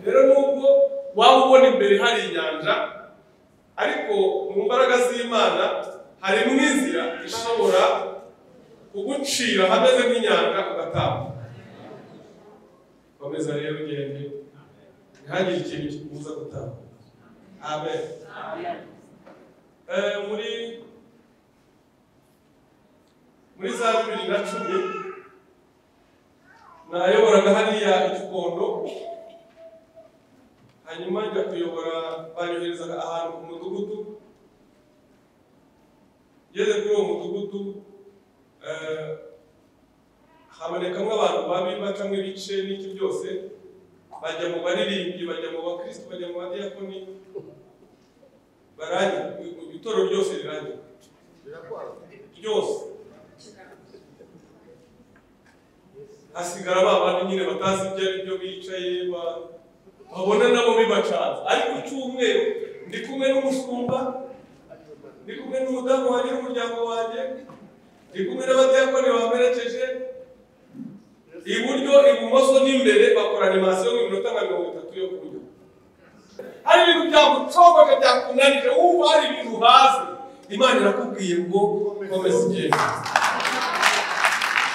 Rero nubwo waba ubona imbere hari inyanja, ariko mu mbaraga z'Imana harimo inzira ishobora kugucira hameze nk'inyanja ugatambuka. Komeza rero ugende, ntihagire ikintu kikubuza gutambuka. Amen. Muri za 2010 nayoboraga hariya Igikondo, hanyuma njya kuyobora, banyoherezaga ahantu ku mudugudu. Ngeze kuri uwo mudugudu habonekamo abantu babi bacamo ibice n'iki byose, bajya mu baririmbyi, bajya mu bakristo, bajya mu badiyakoni, baranye itorero ryose riranye ryose, hasigara ba bandi nyine batazi ibyo ari byo bicaye babona nabo bibacanze. Ariko icyumweru ndi kumwe n'umushumba, ndi kumwe n'umudamu wanjye n'umuryango wanjye, ndi kumwe n'abadiyakoni bamerekeje iburyo, ibumoso n'imbere, bakora animasiyo y'iminota nka 30 yo kurya. Hari ibintu byagucogoje byakunanije, wumva hari ibintu uhaze, Imana irakubwiye ngo komeza ugende.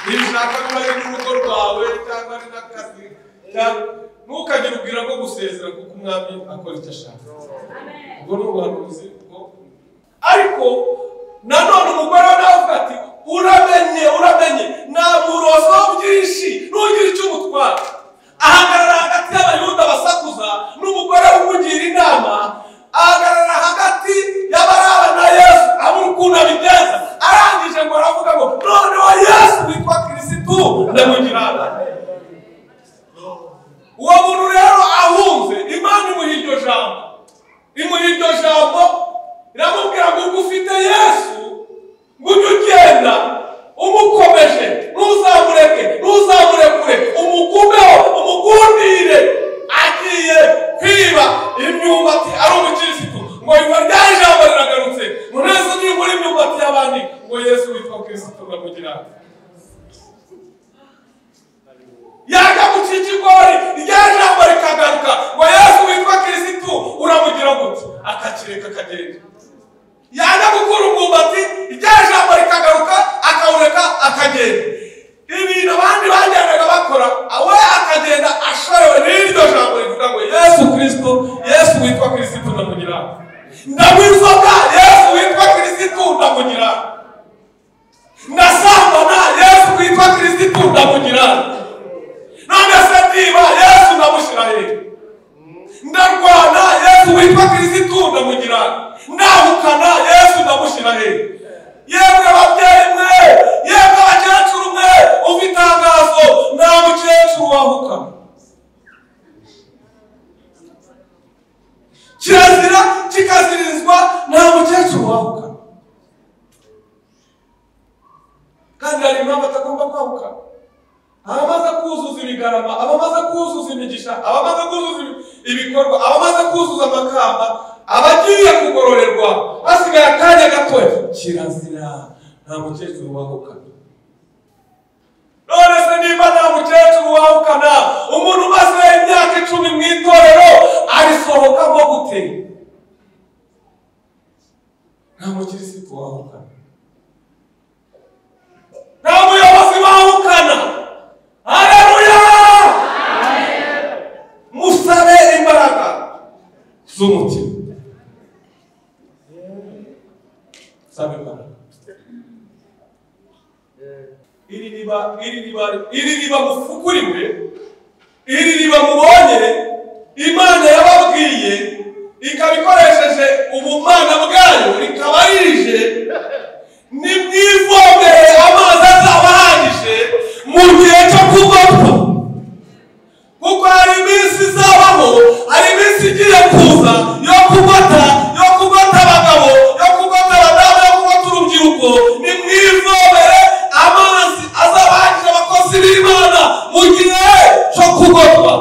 Niba ushaka kuba ari n'urugo rwawe cyangwa ari n'akazi, ntukagire ubwira bwo gusezera kuko umwami akora icyo ashaka. Ubwo ni ubuhanuzi bwo. Ariko nanone umugore we nawe avuga ati uramenye, uramenye, nta burozo bwinshi, ntugire icyo umutwara. Ahagarara hagati y'Abayuda basakuza n'umugore umugira inama, ahagarara hagati y'abaraba na Yesu, abura ukuntu abigenza. Arangije ngo aravuga ngo noneho Yesu witwa Kirisitu ndamugira. Uwo muntu rero ahunze, Imana imuha iryo jambo, imuha iryo jambo iramubwira ngo ubwo ufite Yesu ngo ujye ugenda umukomeje, ntuzamureke, ntuzamurekure, umugumeho, umugundire. Agiye kwiba imyumbati ari umukirisitu, ngo yumva rya jambo riragarutse, muneze niba muri imyumbati y'abandi, ngo Yesu witwa Kirisitu ndamugira. Yajya guca ikigori, rya jambo rikagaruka, ngo Yesu witwa Kirisitu uramugira gute, akakireka akagenda. Yajya gukura umwumbati, rya jambo rikagaruka, akawureka akagenda. Ibintu abandi bagendaga bakora, we akagenda ashorewe n'iryo jambo rivuga ngo Yesu Kristo, Yesu witwa Kirisitu ndamugira. Ndanywa inzoga, Yesu witwa Kirisitu ndamugira. Ndasambana, Yesu witwa Kirisitu ndamugira. None se niba Yesu ndamushyira he? Ndarwana, Yesu witwa Kirisitu ndamugira. Ndahukana, Yesu ndamushyira he? Yemwe ababyeyi mwe, yemwe abakecuru mwe, umva itangazo, nta mukecuru wahukana. Kirazira kikazirizwa, nta mukecuru wahukana. Kandi hari impamvu atagomba kwahukana. Abamaze kuzuza ibigarama, abamaze kuzuza imigisha, abamaze kuzuza ibikorwa, abamaze kuzuza amakamba, abagiye kugororerwa, hasigaye akanya gatoya. Kirazira, nta mukecuru wahukana. None se niba nta mukecuru wahukana, umuntu umaze imyaka 10 mu itorero arisohokamo gute? Nta mukirisitu wahukana, nta muyobozi wahukana. Haleluya! Musabe imbaraga z'umutima. Sabe imbaraga. Iri riba mufukuriwe, iri riba mubonye, Imana yababwiye ikabikoresheje ubumana bwayo, rikaba rije, nimwivomere amazi azaba ahagije mu gihe cyo kugopfa. Kuko hari iminsi izabaho, hari iminsi igiye kuza yo kugota, yo kugota abagabo, yo kugota abadamu, yo kugota urubyiruko. Nimwivomere amazi azaba ahagije abakozi b'Imana mu gihe cyo kugotwa.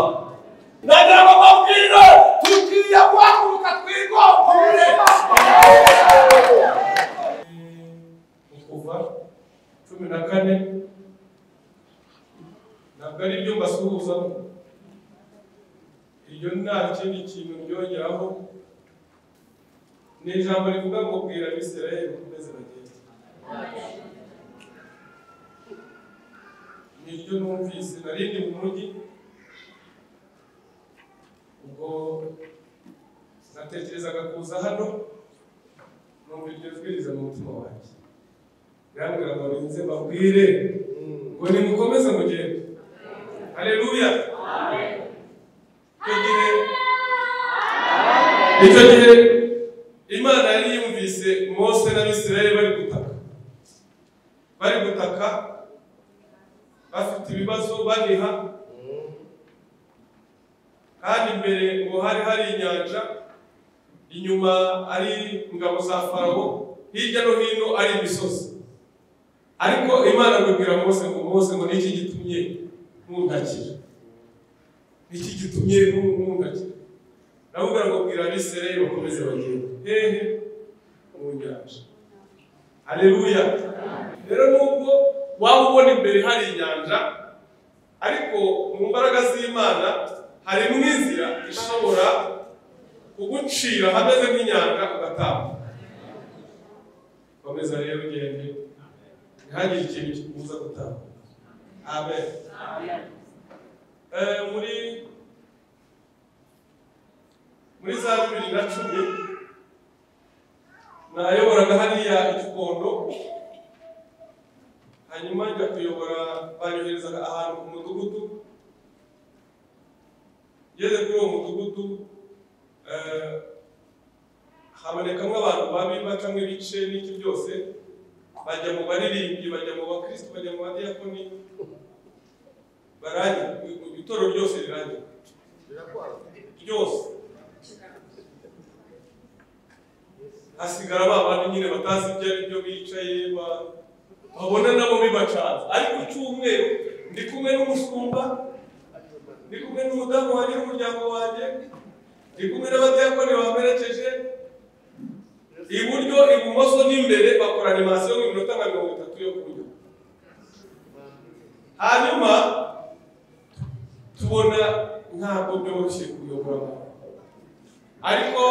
Iryo nta kindi kintu ryongeraho, ni ijambo rivuga ngo bwira Abisirayeli bakomeze bagende. Niryo numvise narindi mu mujyi, ubwo natekerezaga kuza hano, numva iryo jwi riza mu mutima wanjye rirambwira ngo ninze mbabwire ngo nimukomeze mugende. Haleluya. Icyo gihe Imana yari yumvise Mose n'Abisirayeli bari gutaka bafite ibibazo baniha, kandi imbere ngo hari inyanja, inyuma ari ingabo za Farawo, hirya no hino ari imisozi. Ariko Imana ibwira Mose ngo Mose ngo niki gitumye muntakira, niki gitumye muntakira? Ndavuga ngo bwira Abisirayeli bakomeze bagende. Hehe? Mu nyanja. Haleluya. Rero nubwo waba ubona imbere hari inyanja, ariko mu mbaraga z'Imana harimo inzira ishobora kugucira hameze nk'inyanja ugatambuka. Komeza rero ugende, ntihagire ikintu kikubuza gutambuka. Amen. Muri za 2010 nayoboraga hariya Igikondo, hanyuma njya kuyobora, banyoherezaga ahantu ku mudugudu. Ngeze kuri uwo mudugudu habonekamo abantu babi bacamo ibice n'iki byose, bajya mu baririmbyi, bajya mu bakristo, bajya mu badiyakoni, baranye itorero ryose riranye ryose, hasigara ba bandi nyine batazi ibyo ari byo bicaye babona nabo bibacanze. Ariko icyumweru ndi kumwe n'umushumba, ndi kumwe n'umudamu wanjye n'umuryango wanjye, ndi kumwe n'abadiyakoni bamerekeje, iburyo ibumoso n'imbere bakora animasiyo y'iminota nka 30 yo kurya. Hanyuma tubona ntabwo byoroshye kuyobora abantu, ariko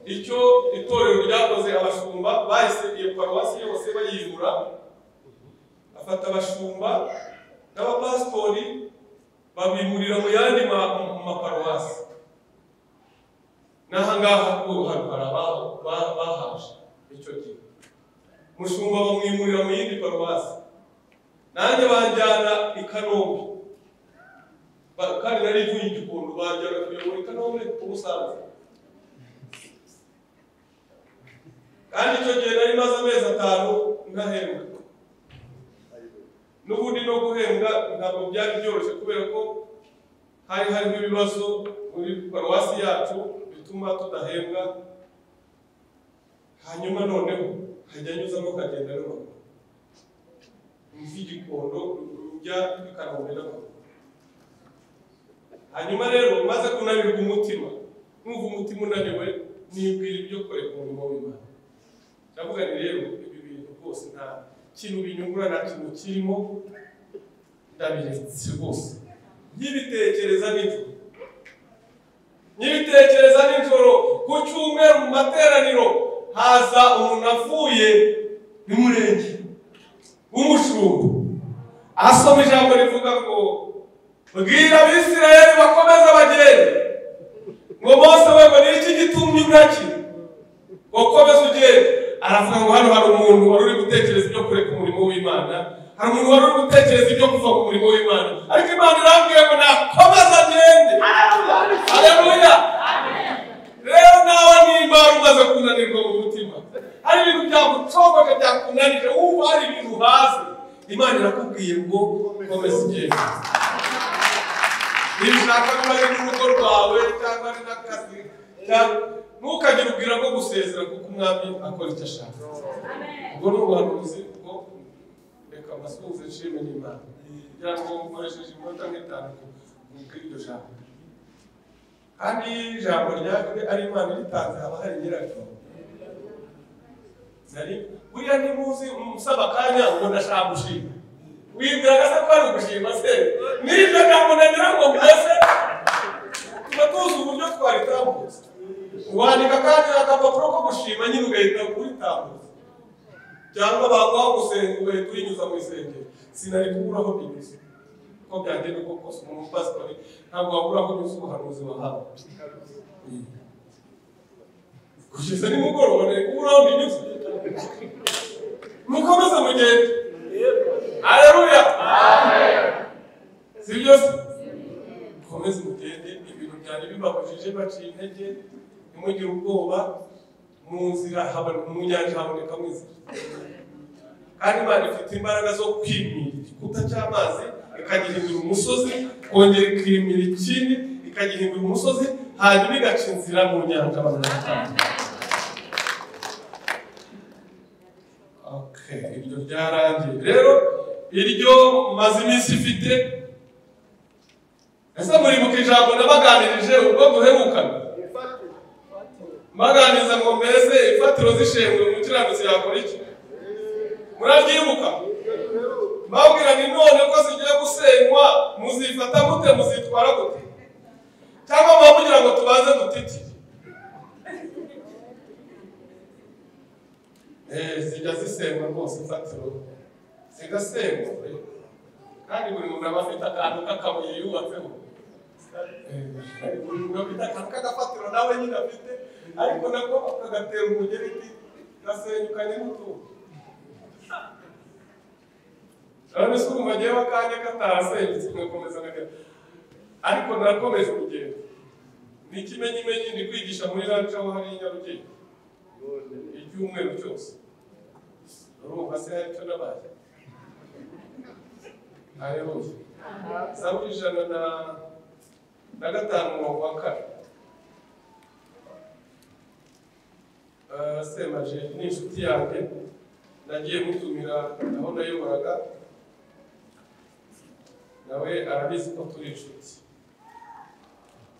icyo itorero ryakoze, abashumba bahise iyo paruwasi yose bayibura, bafata abashumba n'abapasitori babimurira mu yandi maparuwasi. N'aha ngaha hari bahaje icyo gihe, mushumba bamwimurira mu yindi paruwasi, nanjye banjyana i Kanombe, kandi nari mvuye i Gikondo, banjyana kuyobora i Kanombe ubusanzwe. Kandi icyo gihe nari maze amezi 5 ntahembwa. N'ubundi no guhembwa ntabwo byari byoroshye, kubera ko hari harimo ibibazo muri paruwasi yacu bituma tudahembwa. Hanyuma noneho nkajya nyuzamo nkagenda n'amaguru, mva i Gikondo njya i Kanombe n'amaguru. Hanyuma rero maze kunanirwa umutima, numva umutima unaniwe, nibwira ibyo kureka umurimo w'Imana. Ndavuga nti rero ibi bintu rwose nta kintu binyungura, nta kintu kirimo, ndabiretse rwose. Nkibitekereza nijoro ku cyumweru mu materaniro, haza umuntu avuye n'umurenge w'umushumba, asoma ijambo rivuga ngo bwira Abisirayeli bakomeze bagende, ngo Mose we ngo niki gitumye untakira, ngo komeza ugende. Aravuga ngo hano hari umuntu wari uri gutekereza ibyo kureka umurimo w'Imana, hari umuntu wari uri gutekereza ibyo kuva ku murimo w'Imana, ariko Imana irambwiye ngo nakomeze agende. Haleluya. Rero nawe nimba umaze kunanirwa mu mutima, hari ibintu byagucogoje byakunanije, wumva hari ibintu uhaze, Imana irakubwiye ngo komeza ugende. Niba ushaka kuba ari n'urugo rwawe cyangwa ari n'akazi, ntukagire ubwira bwo gusezera, kuko umwami akora icyo ashaka. Ubwo ni ubuhanuzi bwo reka mbasuhuze nshime n'Imana, kugira ngo nkoresheje iminota nk'itanu kubwira iryo jambo. Kandi ijambo ryawe ari Imana iritanze, haba hari nyiraryo. Buriya ntimuzi umusaba akanya ngo ndashaka gushima, wibwiraga se ko ari ugushima se? N'iryo jambo nagira ngo mbese tuba tuzi uburyo uburyo twaritambutse. Wandika kandi agapapuro ko gushima nyine ugahita uritambutsa, cyangwa baguha gusenga ugahita urinyuza mu isengero. Sinari kubura aho binyuze uko byagenda uko kose, umuntu pasitori ntabwo wabura aho unyuze ubuhanuzi wahawe. Kugeza nimugoroba nari kubura aho binyuze. Mukomeze mugende. Haleluya. Si byo se? Mukomeze mugende, ibintu byari bibabujije baciye intege, ntimugire ubwoba. Mu nzira mu nyanja habonekamo inzira, kandi Imana ifite imbaraga zo kwimira igikuta cy'amazi ikagihindura umusozi, kongera ikimira ikindi ikagihindura umusozi, hanyuma igaca inzira mu nyanja abantu bagatambuka. Okay, iryo ryarangiye. Rero iryo maze iminsi ifite. Ese muribuka ijambo nabaganirije ubwo duherukana? Mbaganiriza ngo mbese imfatiro z'ishengwe umukiranutsi yakora iki? Murabyibuka? Mbabwira ni none ko zigiye gusenywa, muzifata mute, muzitwara gute? Cyangwa muba mugira ngo tubanze dutitire? Zijya zisenywa rwose imfatiro zigasenywa, kandi buri muntu aba afite akantu k'akabuye yubatseho. Buri muntu afite akantu k'agafatiro nawe nyine afite, ariko nako kagatera umugeri gasenyukanye n'utundi. None se urumva njyewe akanya katarasenyutse ngakomeza nkagenda, ariko narakomeje urugendo. Ni ikimenyimenyi ndi kwigisha muri ranch aho hari i Nyarugenge icyumweru cyose. Urumva se hari icyo nabaye? Haleluya. Zaburi 105 umurongo wa 4. Semaje ni inshuti yanjye, nagiye mutumira aho nayoboraga, nawe arabizi ko turi inshuti.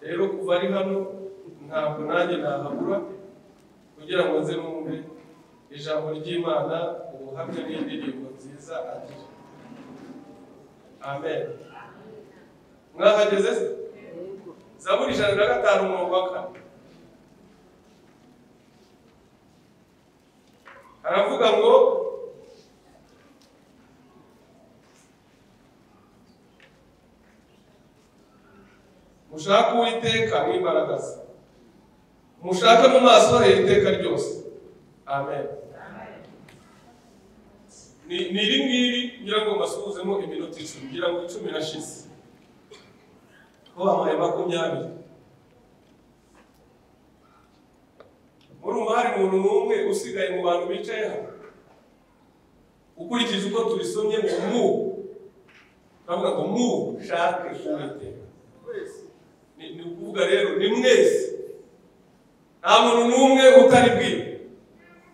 Rero kuva ari hano ntabwo nanjye nahabura kugira ngo nze numve ijambo ry'Imana, ubuhamya n'indirimbo nziza agira. Amen. Mwahageze se? Zaburi 105 umurongo wa 4. Aravuga ngo mushake Uwiteka n'imbaraga ze, mushake mu maso he iteka ryose. Amen. Ni iri ngiri ngira ngo mbasuhuzemo iminota 10, ngira ngo 10 irashize, ko bamuhaye 20. Murumva hari umuntu n'umwe usigaye mu bantu bicaye hano? Ukurikije uko tubisomye ngo mu, turavuga ngo mushake Uwiteka. Ni ukuvuga rero ni mwese, nta muntu n'umwe utari bwiwe.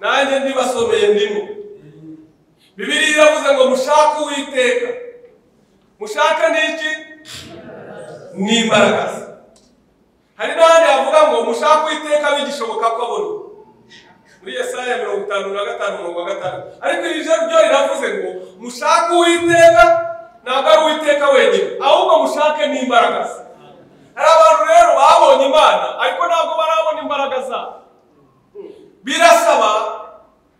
Nanjye ndibasomeye ndimo. Bibiliya iravuze ngo mushake Uwiteka. Mushake n'iki? N'imbaraga ze. Hari n'ahandi havuga ngo mushake Uwiteka bigishoboka ko abona. Muri Yesaya 55 umurongo wa 5. Ariko iri ryo riravuze ngo mushake Uwiteka, ntabwo ari Uwiteka wenyine, ahubwo mushake n'imbaraga ze. Hari abantu rero babonye Imana ariko ntabwo barabona imbaraga zabo. Birasaba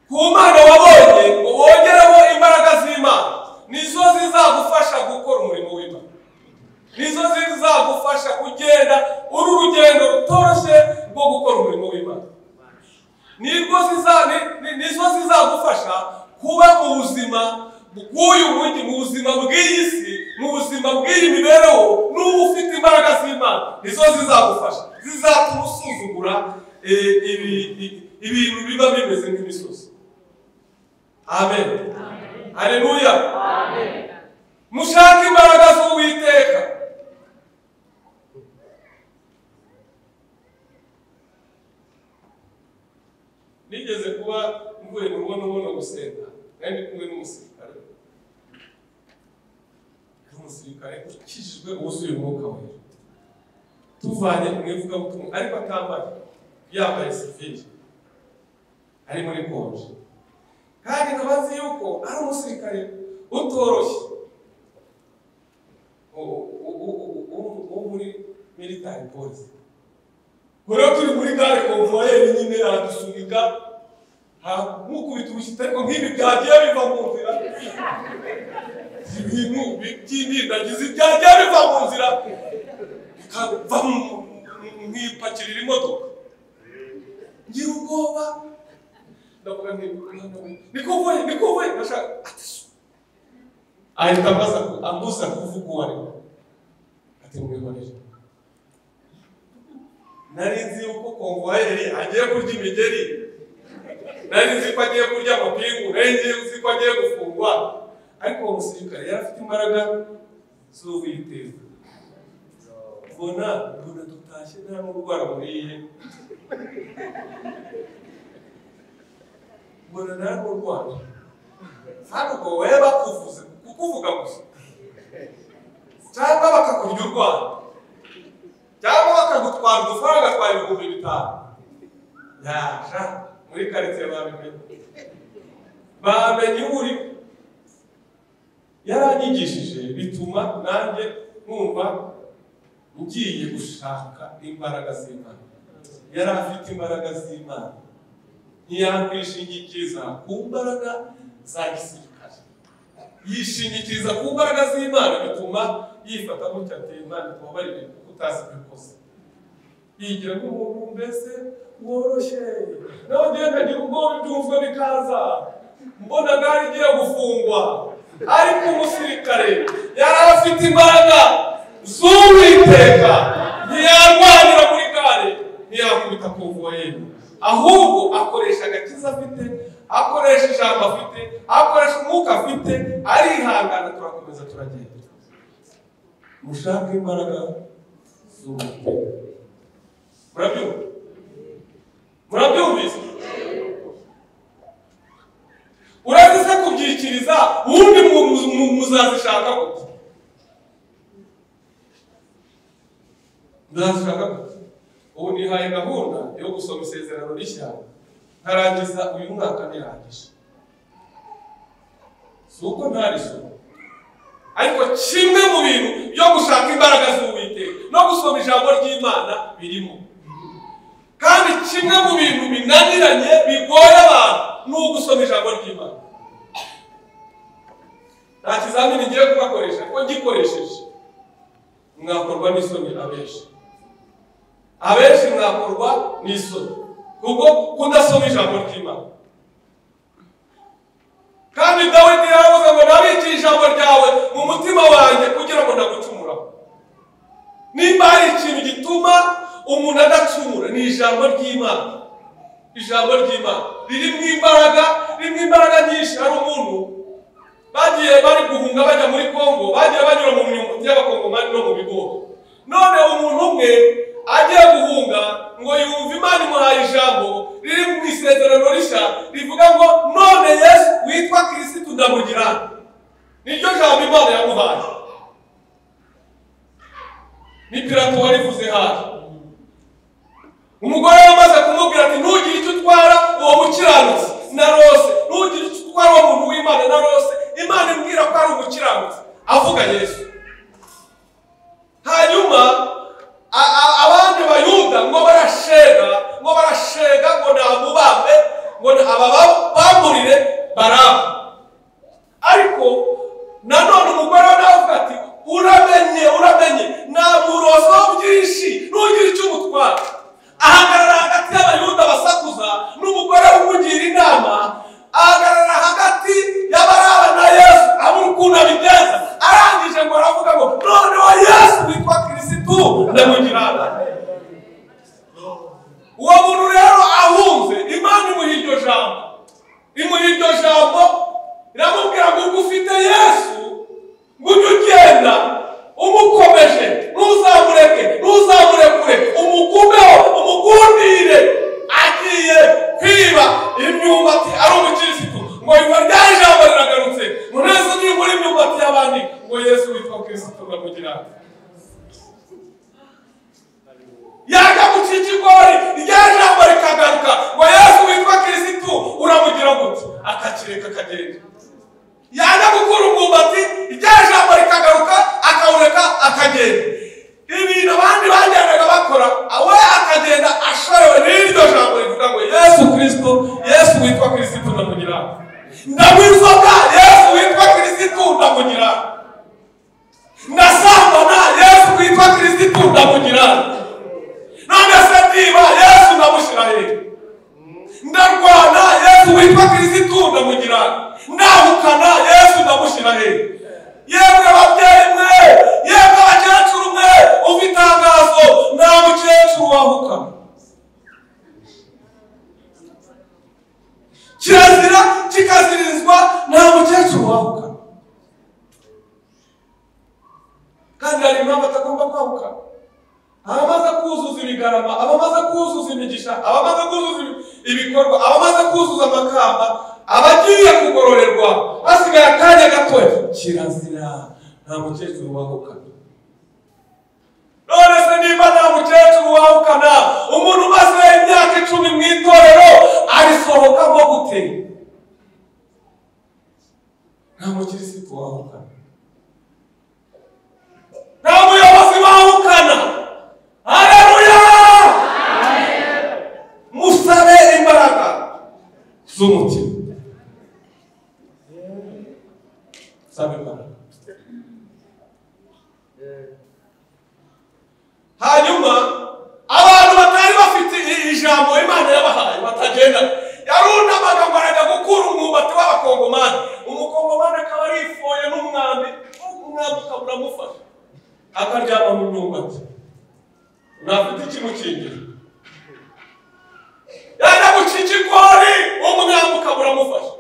ku Mana wabonye ngo wongeremo imbaraga z'Imana, nizo zizagufasha gukora umurimo w'Imana, nizo zizagufasha kugenda uru rugendo rutoroshye rwo gukora umurimo w'Imana, nizo zizagufasha kuba mu buzima bw'uyu mujyi, mu buzima bw'iyi si, mu buzima bw'iyi mibereho. N'uba ufite imbaraga z'Imana, nizo zizagufasha, zizatuma usuzugura ibintu biba bimeze nk'imisozi. Amen. Haleluya. Mushake imbaraga z'Uwiteka. Nigeze kuba mvuye mu rugo n'ubona gusenga, nari ndi kumwe n'umusirikare. Umusirikare ukijijwe wuzuye umwuka wera, tuvanye mu ivugabutumwa, ariko atambaye, yambaye sivili, ari muri konje. Kandi nkaba nzi yuko ari umusirikare utoroshye wo muri military police. konvoyeri nyine aradusunika nk'ukubita umushyitsi ariko nk'ibi byagiye biva mu nzira ibintu by'indindagizi byagiye biva mu nzira bikava nk'ipakirira imodoka ngira ubwoba ndavuga nti ni konvoyeri ndashaka ati ahita ambuza kuvuga uwo ari we ati mwihorere nari nzi yuko konvoyeri agiye kurya imigeri nari nzi ko agiye kurya amapingu nari nzi ko agiye gufungwa ariko uwo musirikare yari afite imbaraga z'uwiteka mbona dutashye nta n'urwara muriye mbona nta n'urwara hano ngo wowe bakuvuze kukuvuga gusa cyangwa bakakurya urwara cyangwa bakagutwara udufaranga twa 5000 yaja muri karitsiye bamenye uri yaranyigishije bituma nanjye nkumva ngiye gushaka imbaraga z'Imana. Yari afite imbaraga z'Imana ntiyakwishingikiriza ku mbaraga za gisirikare yishingikiriza ku mbaraga z'Imana bituma yifata gutya ati Imana tubabarire kuko utazi ibyo ukoze yigira nk'umuntu mbese woroshye nawe ngiye nkagira ubwoba ibyumvwa bikaza mbona gare igiye gufungwa ariko umusirikare yari afite imbaraga z'Uwiteka ntiyarwanira muri gare ntiyakubita konvoyeri ahubwo akoresha agakiza afite akoresha ijambo afite akoresha umwuka afite arihangana turakomeza turagenda. Mushake imbaraga z'Uwiteka. Murabyumva? Murabyumvise? Urazize kubyikiriza ubundi muzazishaka gute? Muzazishaka gute? Ubu nihaye gahunda yo gusoma isezerano rishya nkarangiza uyu mwaka nirangije. Si uko ntarisoma ariko kimwe mu bintu byo gushaka imbaraga z'Uwiteka no gusoma ijambo ry'Imana birimo. Kandi kimwe mu bintu binaniranye bigoye abantu ni ugusoma ijambo ry'Imana. Nta kizamini ngiye kubakoresha ko ngikoresheje mwakorwa n'isoni abenshi. Abenshi mwakorwa n'isoni kuko kudasoma ijambo ry'Imana. Kandi Dawidi yaravuze ngo nabikiye ijambo ryawe mu mutima wanjye kugira ngo ndagucumuraho. Nimba hari ikintu gituma umuntu adacumura ni ijambo ry'Imana. Ijambo ry'Imana ririmo imbaraga nyinshi. Hari umuntu bagiye bari guhunga bajya muri Kongo bagiye banyura mu myumbati y'abakongomani no mu bigori. None umuntu umwe agiye guhunga ngo yumve Imana imuhaye ijambo riri mu isezerano rishya rivuga ngo none Yesu witwa Kristo ndamugira. Niryo jambo Imana yamuhaye. Ni Pilato warivuze hafi. Umugore yamaze kumubwira ati ntugire icyo utwara uwo mukiranutsi na Rose, ntugire icyo utwara uwo muntu w'Imana na Rose, Imana imbwira ko ari umukiranutsi avuga Yesu. Hanyuma abandi bayuda ngo barashega ngo namubambe ngo ababamburire Baraba. Ariko nanone umugore we nawe avuga ati uramenye namurozo byinshi ntugire icyo umutwara. Ahagarara hagati y'abayuda basakuza n'umugore umugira inama, ahagarara hagati y'abaraba na Yesu abura ukuntu abigenza. Arangije ngo aravuga ngo noneho Yesu witwa Kristo ndamugira. Uwo muntu rero ahunze Imana imuha iryo jambo, iramubwira ngo ubwo ufite Yesu ngo ujye ugenda umukomeje ntuzamureke ntuzamurekure umugumeho umugundire. Agiye kwiba imyumbati ari umukirisitu ngo yumva rya jambo riragarutse ngo neza niba muri imyumbati y'abandi ngo Yesu witwa Kristo ndamugira. Yajya guca ikigori rya jambo rikagaruka ngo Yesu witwa Kristo uramugira gute? Akakireka akagenda. Yajya gukura umwumbati rya jambo rikagaruka akawureka akagenda. Ibintu abandi bagendaga bakora we akagenda ashorewe n'iryo jambo. Nta mukecuru wahukana, kandi hari impamvu atagomba kwahukana. Abamaze kuzuza ibigarama, abamaze kuzuza imigisha, abamaze kuzuza ibikorwa, abamaze kuzuza amakamba, abagiye kugororerwa, hasigaye akanya gatoya. Kirazira, nta mukecuru wahukana. None se niba nta mukecuru wahukana, umuntu umaze imyaka 10 mu itorero arisohokamo gute? Nta mukirisitu wahukana, nta muyobozi wahukana. Haleluya! Musabe imbaraga z'umutima, musabe imbaraga. Hanyuma abantu batari bafite ijambo Imana yabahaye batagenda, yarunamaga ngo arajya gukura umwumbati w'abakongomani, umukongomani akaba arifoye n'umwambi, umwambi ukaba uramufasha akaryama mu myumbati, ntafite ikimukingira. Yajya guca ikigori, umwambi ukaba uramufasha.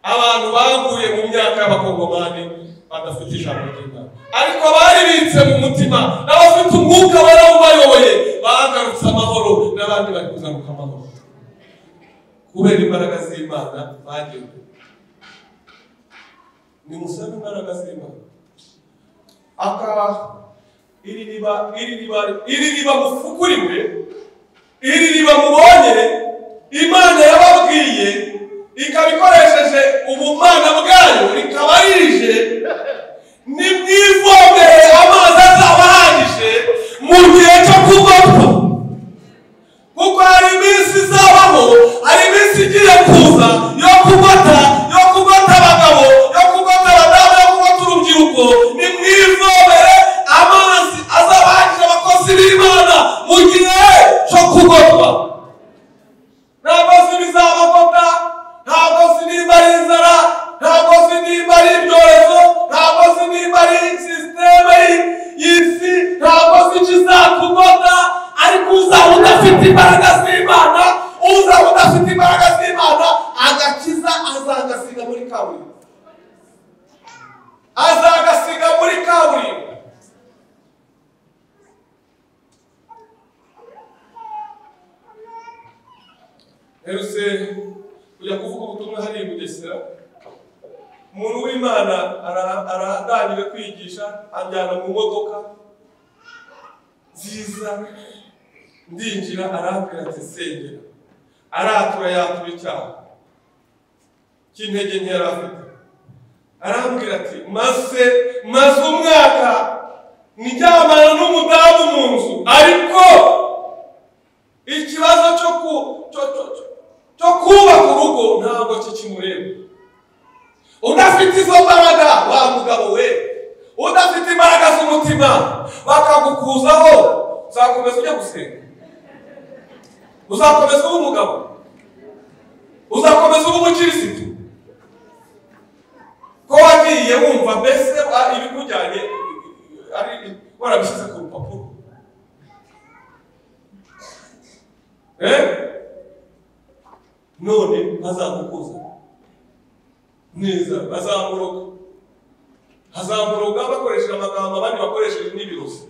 Abantu baguye mu myaka y'abakongomani badafite ijambo ry'Imana, ariko baribitse mu mutima, n'abafite umwuka barawubayoboye, bagarutse amahoro, n'abandi bari kugaruka amahoro kubera imbaraga z'Imana bagewe. Nimusabe imbaraga z'Imana. Aka iri riba mufukuriwe, iri riba mubonye Imana yababwiye, ikabikoresheje ubumana bwayo, rikaba rije. Nimwivomere amazi azaba ahagije mu gihe cyo kugotwa, kuko hari iminsi izabaho, hari iminsi igiye kuza yo kugota, yo kugota abagabo, yo kugota abadamu, yo kugota urubyiruko. Nimwivomere amazi azaba ahagije abakozi b'Imana mu gihe cyo kugotwa. Ntabwo si bizabagota, ntabwo si nimba ari inzara, ntabwo si nimba ari ibyorezo, ntabwo si nimba ari sisiteme y'isi, ntabwo si ikizakugota, ariko uzaba udafite imbaraga z'Imana, uzaba udafite imbaraga z'Imana, agakiza azagasiga muri kaburimbo, azagasiga muri kaburimbo. Heruse kujya kuvuga ubutumwa hariya i Bugesera, umuntu w'Imana arandangije kwigisha, anjyana mu modoka nziza, ndinjira, arambwira ati sengera. Aratura, yatura icyaha cy'intege nke yari afite. Arambwira ati maze umwaka ndyamana n'umudamu mu nzu, ariko ikibazo cyo kubaka urugo ntabwo kikimureba. Udafite izo mbaraga wa mugabo we, udafite imbaraga z'umutima, bakagukuzaho, uzakomeza ujya gusenga, uzakomeza uba umugabo, uzakomeza uba umukirisitu. Ko wagiye wumva mbese ibikujyanye ari warabishyize ku rupapuro. None bazagukuza neza, bazamuroga, hazamuroga bakoresheje amagambo, abandi bakoresheje n'ibirozi,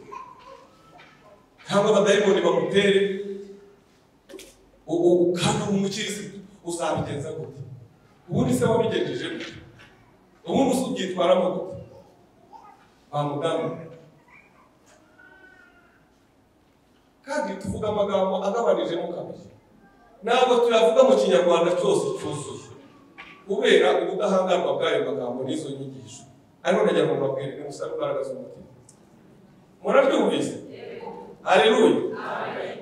cyangwa abadayimoni bamutere. Kandi umukirisitu uzabigenza gute? Ubundi se wabigenjeje gute? Ubundi se ubyitwaramo gute? Wa mudamu. Kandi tuvuga amagambo agabanijemo kabiri, ntabwo tuyavuga mu kinyarwanda cyose cyuzuye kubera ubudahangarwa bw'ayo magambo n'izo nyigisho. Ariko ndagira ngo mbabwire, nimusabe imbaraga z'umutima. Murabyumvise? Haleluya!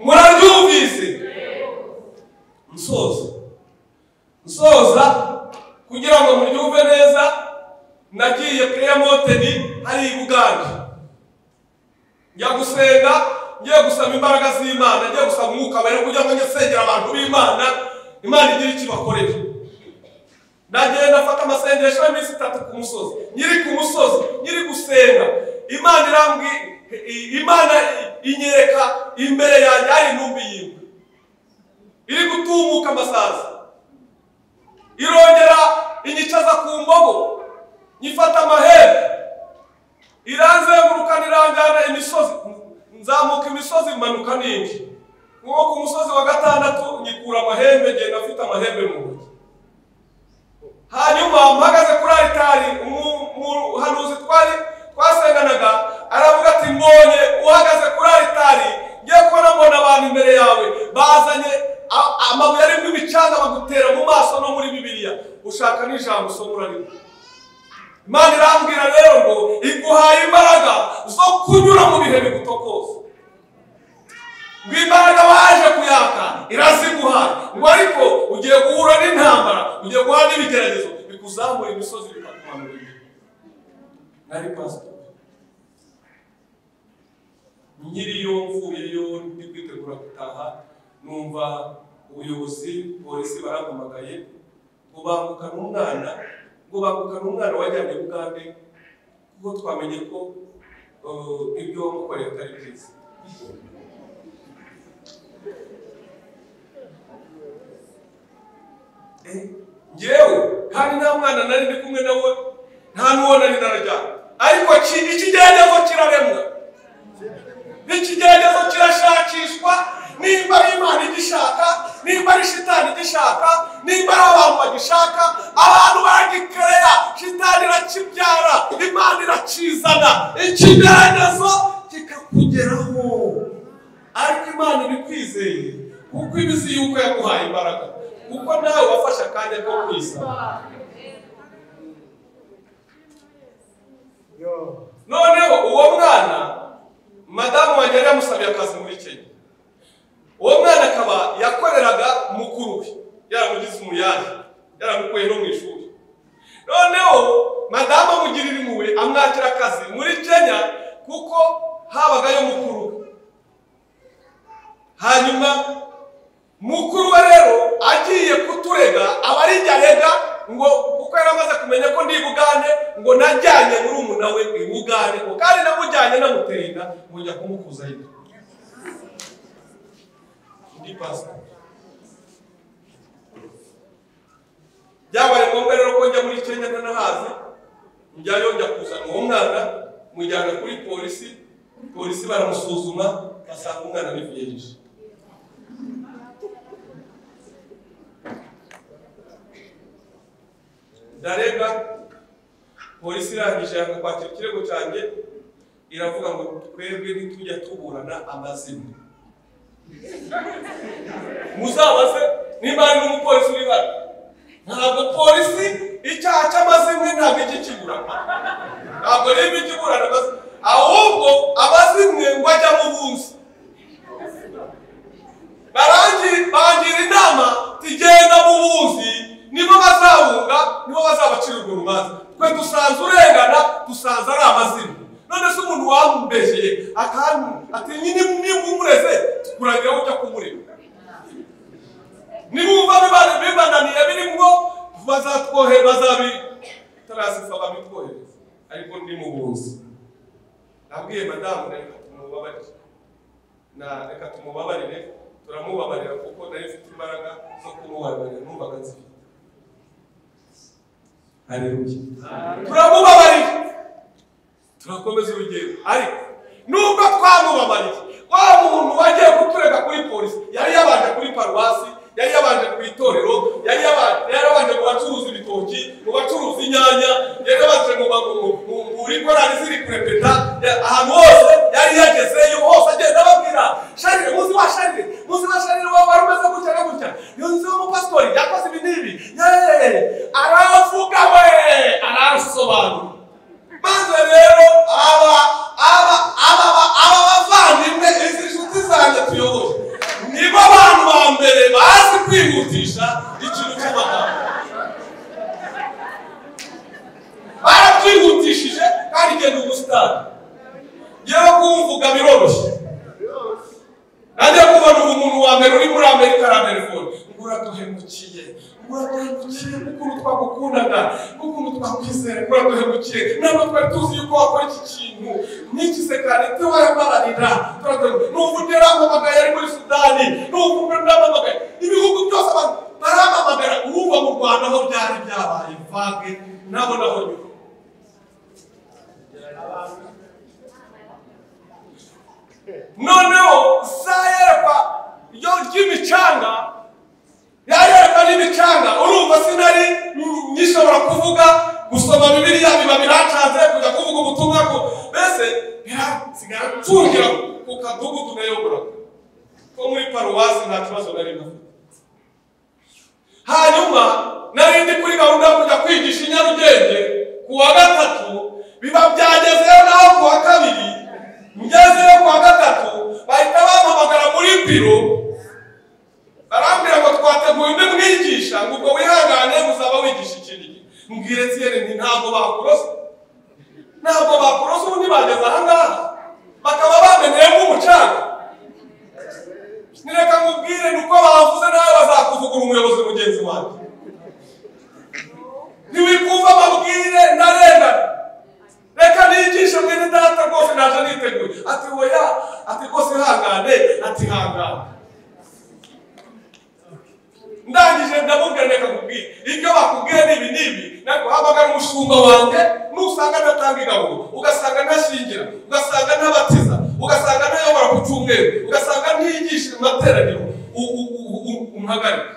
Murabyumvise? Nsoza kugira ngo muryumve neza, nagiye Prayer Mountain hari i Bugande, njya gusenga, ngiye gusaba imbaraga z'Imana, ngiye gusaba umwuka wera kugira ngo njye sengera abantu b'Imana, Imana igire icyo ibakorera. Ndagenda afata amasengesho y'iminsi 3 ku musozi, nyiri ku musozi, nyiri gusenga, Imana Imana inyereka imbere yanjye hari intumbi y'imbwa iri gutumuka amasazi, irongera inyicaza ku mbogo, nyifata amahembe, iranzenguruka iranjyana imisozi, nzamuka imisozi manuka n'indi. Nko ku musozi wa gatandatu nyikura amahembe, ngenda afite amahembe mu ntoki. Hanyuma mpagaze kuri alitari, umuhanuzi twari twasenganaga aravuga ati mbonye uhagaze kuri alitari, ngiye kubona mbona abantu imbere yawe bazanye amabuye arimo imicanga bagutera mu maso no muri Bibiliya, ushaka n'ijambo usoma urarimo. Imana irambwira rero ngo iguhaye imbaraga zo kunyura mu bihe bigutokoza. Ngo imbaraga waje kuyaka iraziguhaye, ngo ariko ugiye guhura n'intambara, ugiye guhura n'ibigeragezo bikuzamura imisozi bikakumanura. Nari pastor nyiriyo mvuyeyo ndi kwitegura gutaha, numva ubuyobozi polisi barampamagaye ngo bangukane umwana, ngo bangukane umwana wajyanye Bugande, kuko twamenye ko ibyo wamukoreye atari byiza. Njyewe kandi nta mwana nari ndi kumwe nawe, nta n'uwo nari narajyana, ariko ikigeragezo kiraremwa, ikigeragezo kirashakishwa. Nimba ari Imana igishaka, nimba ari shitani igishaka, nimba ari abantu bagishaka, abantu baragikorera, shitani irakibyara, Imana irakizana, ikigeragezo kikakugeraho. Ariko Imana ibikwizeye kuko ibizi yuko yaguhaye imbaraga, kuko nawe wafashe akanya ko kwisaba. Noneho uwo mwana madamu wanjye yari yamusabiye akazi muri Kenya. Uwo mwana akaba yakoreraga mukuru we, yaramugize umuyaje, yaramukuye no mu ishuri. Noneho madamu amugirira impuhwe amwakira akazi muri Kenya kuko habagayo mukuru we. Hanyuma mukuru we rero agiye kuturega, aba ari njye arega ngo kuko yari amaze kumenya ko ndi Bugande, ngo najyanye murumuna we i Bugande, ngo kandi namujyanye namuteye inda, ngo njya kumukuza inda. Ndi pastor. Byabaye ngombwa rero ko njya muri Kenya ntanahazi, njyayo njya kuzana uwo mwana, mujyana kuri polisi, polisi baramusuzuma basanga umwana ni vierge. Ndarega, polisi irangije yanga kwakira ikirego cyanjye, iravuga ngo twebwe ntitujya tuburana amazina. Muzabaze nimba ari n'umupolisi uri hano, ntabwo polisi icyaha cy'amazimwe ntabwo ikikiburana, ntabwo rero ikiburana amazimwe, ahubwo amazimwe ngo ajya mu bunzi. Bangira inama tugenda mu bunzi, nibo bazabunga, nibo bazabacira urwo rubanza. Twe dusanze urengana, dusanze ari amazimwe. None se umuntu wambeshyeye akantu ati nyine nimba umureze kuragira ujya kumureba, nimba bibananiye birimwo bazatwohe bazabi tarasifa babitwohereza. Ariko ndi mu bunzi, nabwiye madamu reka tumubabarire, na reka tumubabarire, turamubabarira kuko nari mfite imbaraga zo kumubabarira, numvaga nzifite. Haleluya, turamubabarira, turakomeza urugendo. Ariko nubwo twamubabariye, wa muntu wagiye kuturega kuri polisi yari yabanje kuri paruwasi, yari yabanje ku itorero, yari yabanje mu bacuruza ibitoki, mu bacuruza inyanya, yari yabanje muri korali ziri kurepeta, ahantu hose yari yagezeyo hose agenda ababwira Sharire, muzi wa Sharire, muzi wa Sharire wari umeze gutya na gutya, nzi w'umupasitori yakoze ibi n'ibi, aravuga we arasobanura. Maze rero aba bavandimwe, izi nshuti zanjye tuyoboye, nibo bantu ba mbere bazi kwihutisha ikintu cy'amagambo. Barabyihutishije kandi igenda ubusitani. Yewe kumvuga biroroshye. Nanjye kubona umuntu wa mbere uri muri Amerika arantelefone, ngo uraduhemukiye, ngo uraduhemukiye ukuntu twagukundaga, ukuntu twakwizera, ngo uraduhemukiye, ntabwo twari tuzi yuko wakora iki kintu, n'iki se kandi ntiwayamararira, n'ubu nderampamagaye ari muri Sudani, n'ubu ndampamagaye, ibihugu byose abantu barampamagara, urumva mu Rwanda aho byari byabaye ry'imicanga, ya yerekwa ry'imicanga. Urumva sinari nyishobora kuvuga, gusoma Bibiliya biba biracanze, kujya kuvuga ubutumwa ko mbese birasigara ntungira ku kadugudu nayoboraga ko muri paruwasi, nta kibazo nari mfite. Hanyuma nari ndi kuri gahunda yo kujya kwigisha i Nyarugenge ku wa gatatu, biba byagezeyo naho ku wa kabiri. Ngezeyo ku wa gatatu bahita bampamagara muri biro, barambwira ngo twateguye undi mwigisha, ngo ubwo wihangane uzaba wigisha ikindi gihe. Mbwire Thierry nti ntabwo bakuroza, ntabwo bakuroza, ubundi bageze aha ngaha bakaba bamenyeyemo umucanga. Nireka nkubwire nuko bavuze nawe bazakuvugura umuyobozi mugenzi wanjye. Ntiwikumva amabwire, ndarengana, reka nigishe mwene data rwose naje niteguye. Ati oya, ati rwose ihangane, ati hangane. Ndangije ndamubwira reka nkubwire ibyo bakubwiye n'ibi n'ibi, naguhamagara umushumba wanjye, nusanga ndatanga igaburo, ugasanga ntashingira, ugasanga ntabatiza, ugasanga ntayobora ku cyumweru, ugasanga ntiyigisha amateraniro, umpagarike.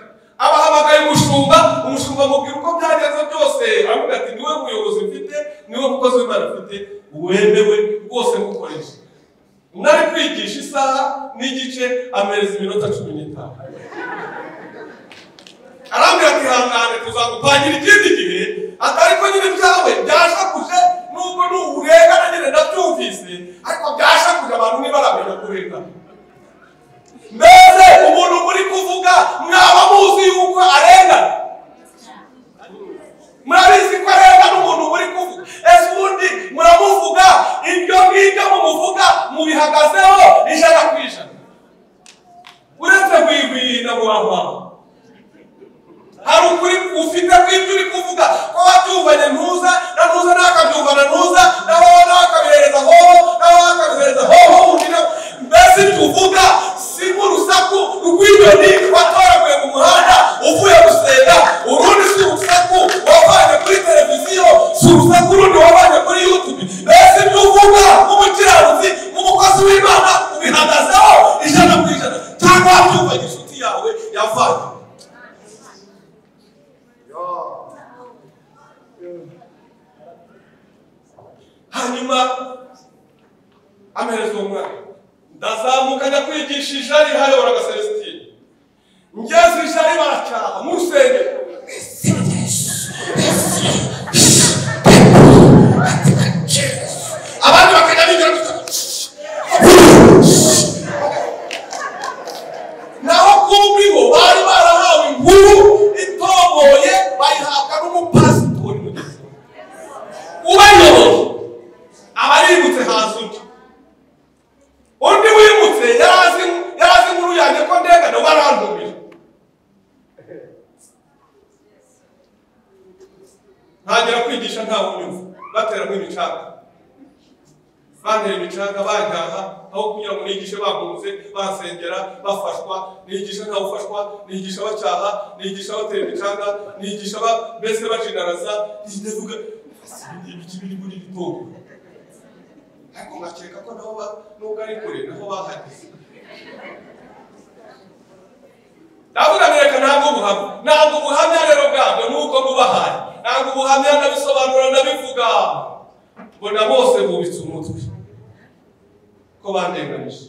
Abahamagaye umushumba, umushumba amubwira uko byagenze byose, aravuga ati niwe muyobozi mfite, niwe mukozi w'Imana mfite wemewe rwose ngukoresha. Nari kwigisha isaha n'igice, amereza iminota 15. Arambwira ati hangane tuzagupangira ikindi gihe, atari ko nyine byawe byashakuje, nubwo n'urengana nyine ndabyumvise, ariko byashakuje abantu ntibaramenya kurengana. Mbese umuntu muri kuvuga mwaba muzi yuko arengana? Murabizi ko arengana umuntu muri kuvuga? Ese ubundi muramuvuga ibyo ngibyo mumuvuga mubihagazeho 100%? Uretse gwigwina muhahwa, hari ukuri ufite kw'ibyo uri kuvuga ko wabyumvanye ntuza na ntuza nakabyumvana ntuza na wowe nakabihereza hoho na wowe akabihereza hoho undi nawe. Mbese ibyo uvuga si nk'urusaku rw'inyoni watoraguye mu muhanda uvuye gusenga, urundi si urusaku wavanye kuri televiziyo, si urusaku rundi wavanye kuri YouTube. Mbese ibyo uvuga nk'umukiranutsi, nk'umukozi w'Imana, ubihagazeho 100%, cyangwa wabyumvanye inshuti yawe yavanye? Hanyuma amereza uwo mwana, ndazamuka njya kwigisha ijari hayoboraga Celestine. Ngeze ijari baracyaha mu rusengero, abandi bakajya bigira gutya, naho kumbi bo bari barahawe inkuru itoboye, bayihabwa n'umupasitori mugenzi ubayoboye. Abarimutse haza undi, undi wimutse yarazi inkuru yanjye ko ndengana, barantumira. Ntangira kwigisha ntawe unyumva, bateramo imicanga, bantera imicanga, banyaha aho kugira ngo nigishe bagunze, bansengera, bafashwa. Nigisha ntawe ufashwa, nigisha bacyaha, nigisha batera imicanga, nigisha mbese bajinaraza. Ndavuga ibiki biri muri iri torero, ariko ngakeka ko nabo nubwo ari kure naho bahageze. Ndavuga nereka ntabwo ubuhamya, ntabwo ubuhamya rero bwabwo nuko mubahaye, ntabwo ubuhamya ndabisobanura ndabivuga, mbona bose bubitse umutwe ko bandenganije.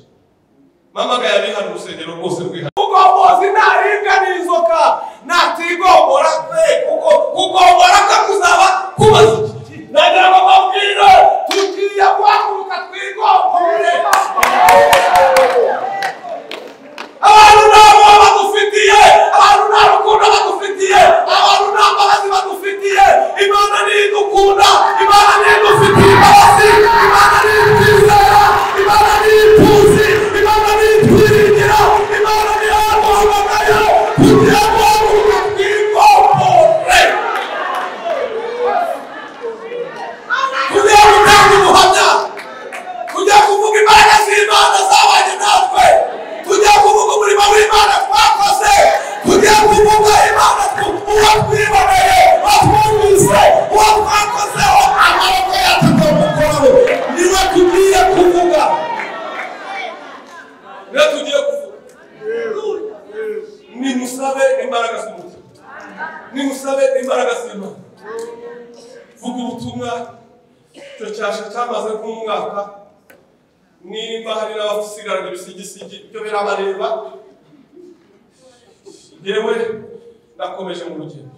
Mpamagaye abihana urusengero rwose rwihana, kuko muzi ntaribwa n'inzoka natigombora kwe, kuko kugombora kwe kuzaba kubaza iki. Nagira ngo mbabwire tugiye guhaguruka twigombore. Abantu nta bwoba badufitiye, abantu nta rukundo badufitiye, abantu nta mbabazi badufitiye. Imana niyo idukunda, Imana niyo idufitiye imbabazi, Imana niyo itwizera, Imana niyo ituzi, Imana niyo itwiringira, Imana niyo yaduhamagaye. Tugiye guhaguruka twigombore. Nimusabe imbaraga z'umutima, nimusabe imbaraga z'Imana. Vuga ubutumwa, icyo cyasha cyamaze nk'umwaka. Nimba hari n'abasigarana ibisigisigi ibyo birabareba, yewe nakomeje mu rugendo.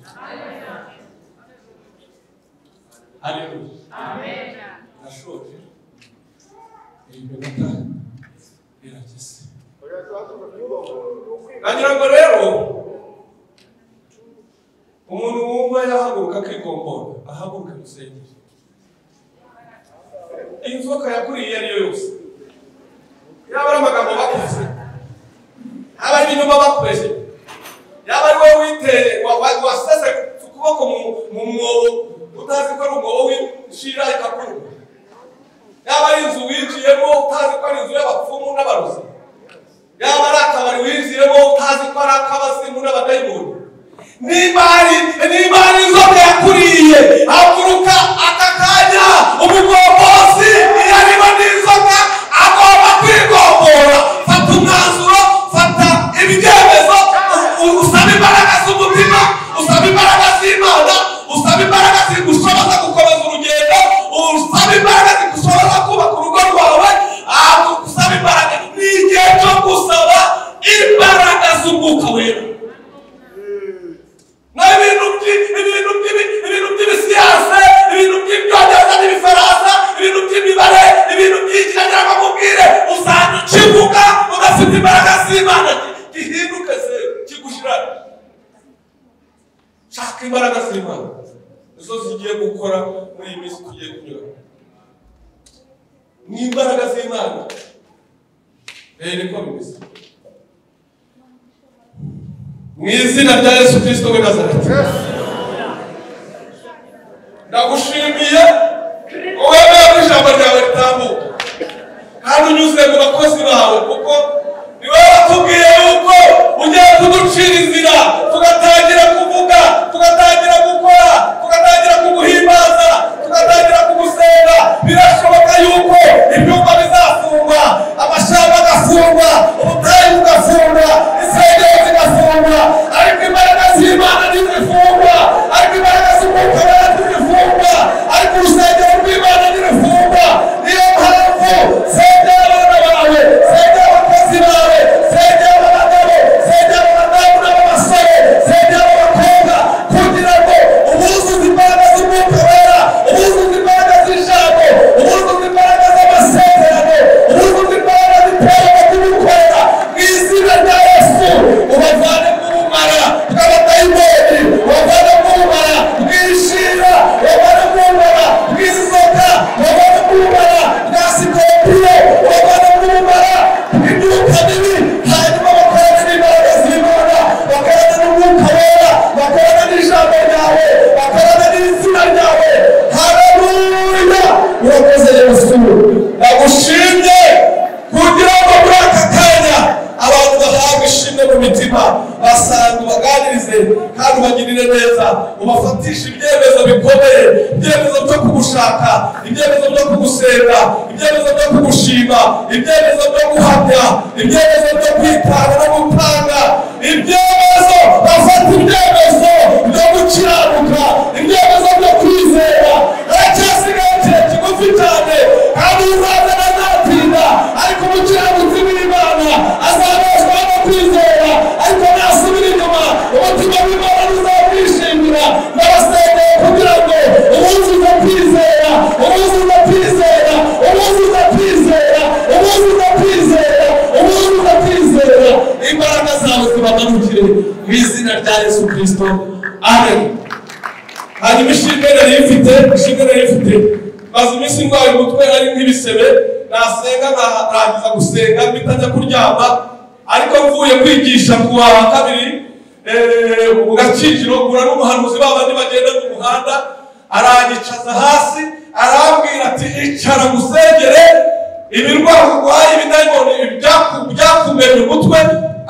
Haleluya. Amen. Nashoje iyi minota irageze. Nagira ngo rero umuntu wumva yahaguruka akigombora, ahaguruke musengere. Inzoka yakuriye iyo ariyo yose, yaba ari amagambo bakuze, yaba ari ibinyoma bakoresheje, yaba ari wowe witeye wasese ukuboko mu mwobo utazi ko ari umwobo w'inshira ikakuruma, yaba ari inzu winjiyemo utazi ko ari inzu y'abapfumu n'abarozi, yaba ari akabari winjiyemo utazi ko ari ak'abazimu n'abadayimoni. Niba ari inzoka yakuriye, haguruka aka kanya. Umugombozi iyo arimo n'inzoka agomba kwigombora. Fata umwanzuro, fata ibyemezo, usaba imbaraga z'umutima, usaba imbaraga z'Imana, usaba imbaraga zigushoboza gukomeza urugendo, usaba imbaraga zigushoboza kubaka urugo rwawe. Usaba imbaraga. Ni igihe cyo gusaba imbaraga z'Umwuka Wera. Na ibintu by'ibisiyase, ibintu by'ibyongereza n'ibifaransa, ibintu by'imibare, ibintu by'ikinyarwanda, mubwire uzajya ukivuga udafite imbaraga z'Imana gihinduke se kigushirane. Shaka imbaraga z'Imana, nizo zigiye gukora muri iyi minsi tugiye kunyura. Ni imbaraga z'Imana. Niko bimeze. Mu izina rya Yesu Kristo w'i Nazareti, ndagushimiye wemeye ko ijambo ryawe ritambuka kandi unyuze mu bakozi bawe, kuko ni wowe watubwiye yuko ugiye kuducira inzira, tugatangira kuvuga, tugatangira gukora, tugatangira kuguhimbaza, tugatangira kugusenga. Birashoboka yuko ibyumba bizafungwa, amashamba agafungwa, ubutayu bugafungwa, insengero zigafungwa, ariko imbaraga z'Imana ntizifungwa, ariko imbaraga z'Umwuka Wera ntizifungwa, ariko urusengero rw'Imana ntirufungwa. Niyo mpamvu sengera abana bawe, sengera abakozi bawe, sengera abagabo, sengera abadamu n'abasore, sengera abakobwa, kugira ngo ubuzuze imbaraga z'Umwuka Wera, ubuzuze imbaraga z'ijambo, ubuzuze imbaraga z'amasezerano, ubuzuze imbaraga z'iterambere kugukorera. Mu izina rya Yesu, ubavane mu bumara bw'abadayimoni, ubavane mu bumara bw'inshira, ubavane mu bumara bw'inzoka, ubavane mu bumara bwa sikorupiyo, ubavane mu bumara bw'imyuka mibi. Hanyuma bakorane n'imbaraga z'Imana, bakorane n'Umwuka Wera, bakorane n'ijambo ryawe, bakorane n'izina ryawe. Haleluya! Urakoze Yesu, ndagushimye kugira ngo muri aka kanya abantu bahabwe ishimwe mu mitima, basanga ubaganirize kandi ubagirire neza, ubafatishe ibyemezo bikomeye, ibyemezo byo kugushaka, ibyemezo byo kugusenga, ibyemezo byo kugushima, ibyemezo byo guhamya, ibyemezo byo kwitanga no gutanga, ibyemezo bafata ibyemezo byo gukiranuka, ibyemezo byo kwizera. Haracyasigaye igihe kigufi cyane, kandi uzaza ntazatinda, ariko umukiranutsi w'Imana azabeshwaho no kwizera, ariko nasubira inyuma umutima w'Imana ntuzamwishimira. Ndabasengeye kugira ngo ubuzuze kwizera, ubuzuze kwizera, ubuzuze kwizera, ubuzuze kwizera, ubuzuze kwizera, imbaraga zawe zibamanukire mu izina rya Yesu Kristo. Amen. Hanyuma ishimwe nari mfite, maze iminsi ndwaye umutwe ari nk'ibisebe, nasenga nkarangiza gusenga mpita njya kuryama. Ariko mvuye kwigisha ku wa kabiri mu Gakinjiro, mpura n'umuhanuzi babandi bagenda mu muhanda, aranyicaza hasi arambwira ati icara gusengere ibirwara urwaye, ibidayimoni byakumenye umutwe.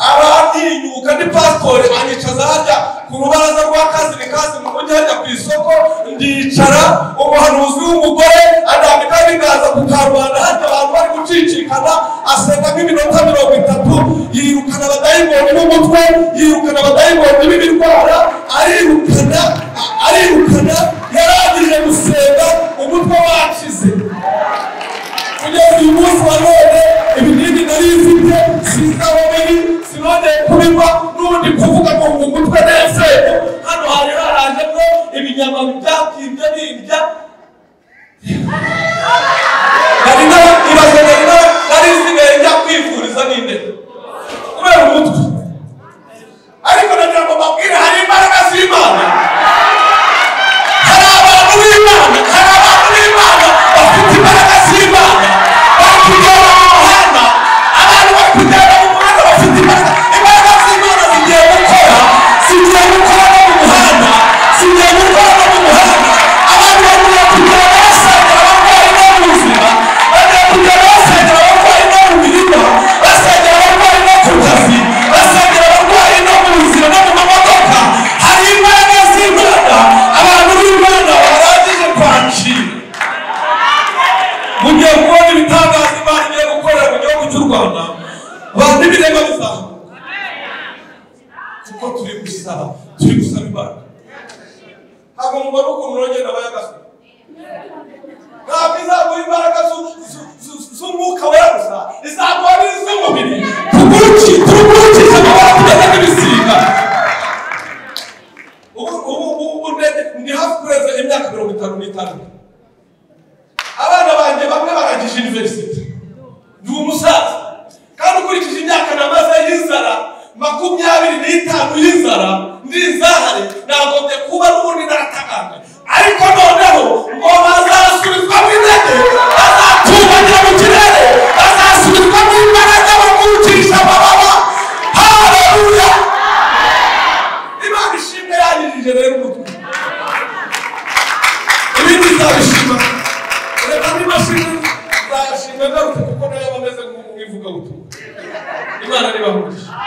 Arantinyuka, ni pasitori, anyicaza harya ku rubaraza rwa Kazini Kazi mu mujyi. kurya njya ku isoko ndicara, umuhanuzi w'umugore andambika ibiganza ku karubanda, hajya abantu bari gucicikana, asenga nk'iminota 30, yirukana abadayimoni b'umutwe, yirukana abadayimoni b'ibirwara, arirukana, yarangije gusenga umutwe wakize. Kugeza uyu munsi wa none ibinini nari mfite sinzi aho biri, sinongeye kubinywa, n'ubundi kuvuga ngo mu mutwe neza. Hano hari harajemo ibinyama byakibye birya. Nari nsigaye njya kwivuriza n'indege kubera umutwe. Ariko nagira ngo mbabwire hari imbaraga z'Imana, hari abantu b'Imana, hari abantu b'Imana bafite imbaraga z'Imana, bari kugenda mu muhanda, abantu bari kugenda mu muhanda bafite imbaraga. Imbaraga z'Imana zigiye gukora, zigiye gukora no mu muhanda, zigiye gukora no mu muhanda. Abantu bagiye kugenda basengera abarwayi no mu buzima, bagiye kugenda basengera abarwayi no mu mirima, basengera abarwayi no ku kazi, basengera abarwayi no mu buzima no mu mamodoka. Hari imbaraga z'Imana abantu b'Imana barangije kwakira. Mugiye kubona ibitangaza Imana igiye gukorera mu gihugu cy'u Rwanda, abantu ibirema bizahaguruka, kuko turi gusaba imbaraga. Ntabwo mubona ukuntu nongera nabaye agasore. Ntabwo izaguha imbaraga z'umwuka wera gusa, izaguha n'iz'umubiri. Tugurukije amabara tumeze nk'ibisiga. Ubu ni hafi kurenza imyaka 56. Abana banjye bamwe barangije university, ndi umusaza, kandi ukurikije imyaka namaze y'inzara 25 y'inzara ndi inzahare, nagombye kuba n'ubundi naratagambye. Ariko noneho ngo bazasubizwamo intege,